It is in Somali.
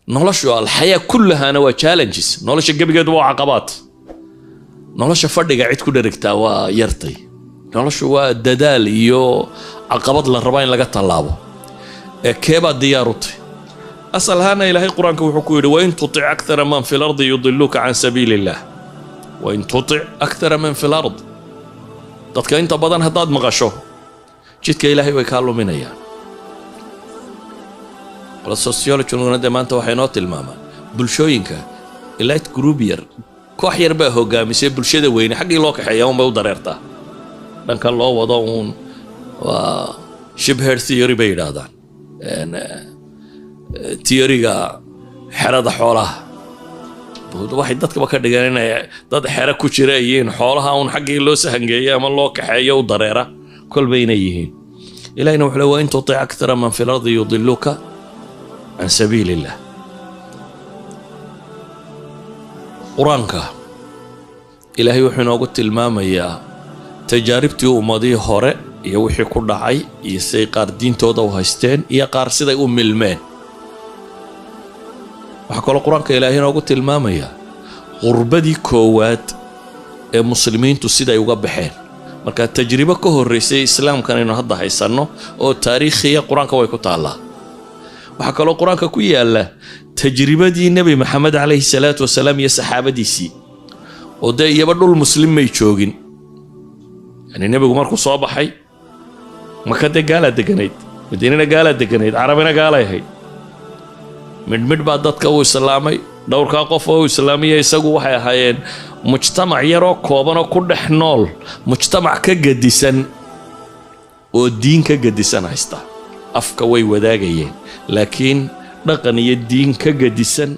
Noloshu الحياة كلها na waa challenges. Nolosha gebigeedu waa caqabaad. Nolosha fadhiga cid ku dherigtaa waa yartay. Noloshu waa dadaal iyo caqabad la rabaa in laga tallaabo. Ee keebaad diyaar u tahy? Asal ahaana Ilaahay Qur-aanka wuxuu ku yidhi: وإن تطع أكثر من في الأرض يضلوك عن سبيل الله. وإن تطع أكثر من في الأرض, dadka inta badan haddaad maqasho, jidka Ilaahay way kaa luminayaan. Qola sociologyguna dee maanta waxay noo tilmaamaan bulshooyinka elite group yar, koox yar baa hogaamisay bulshada weyne. Xaggii loo kaxeeya un bay u dareertaa, dhankan loo wado uun. Waa shepherd theory bay yidhaahdaan, theoryga xerada xoolaha. Waxay dadkaba ka dhigeen inay dad xero ku jira yihiin, xoolaha uun xaggii loo sahangeeyo ama loo kaxeeyo u dareera kolba inay yihiin. Ilahina wuxuu le: وإن تطع أكثر من في الأرض يضلوك عن سبيل الله. Qur-aanka Ilaahay wuxuu inoogu tilmaamayaa tajaaribtii ummadihii hore iyo wixii ku dhacay, iyo siday qaar diintooda u haysteen iyo qaar siday u milmeen. Waxaa kaloo Qur-aanka Ilaahay inoogu tilmaamayaa qurbadii koowaad ee muslimiintu siday uga baxeen. Marka tajribo ka horreysay Islaamkan aynu hadda haysanno oo taariikhiya Qur-aanka way ku taallaa. Waxaa kaloo Qur-aanka ku yaalla tajribadii Nebi Maxamed عليه الصلاة والسلام iyo saxaabadiisii, oo dee iyaba dhul muslim may joogin. Yani nebigu markuu soo baxay, Maka dee gaalaa deganayd, Madiinana gaalaa deganayd, Carabina gaalay ahayd. Midhmidh baa dadka uu islaamay. Dhowrkaa qof oo u islaamiya isagu waxay ahaayeen mujtamac yaroo koobanoo ku dhex nool mujtamac ka gedisan oo diin ka gedisan haysta. Afka way wadaagayeen, laakiin dhaqan iyo diin ka gedisan.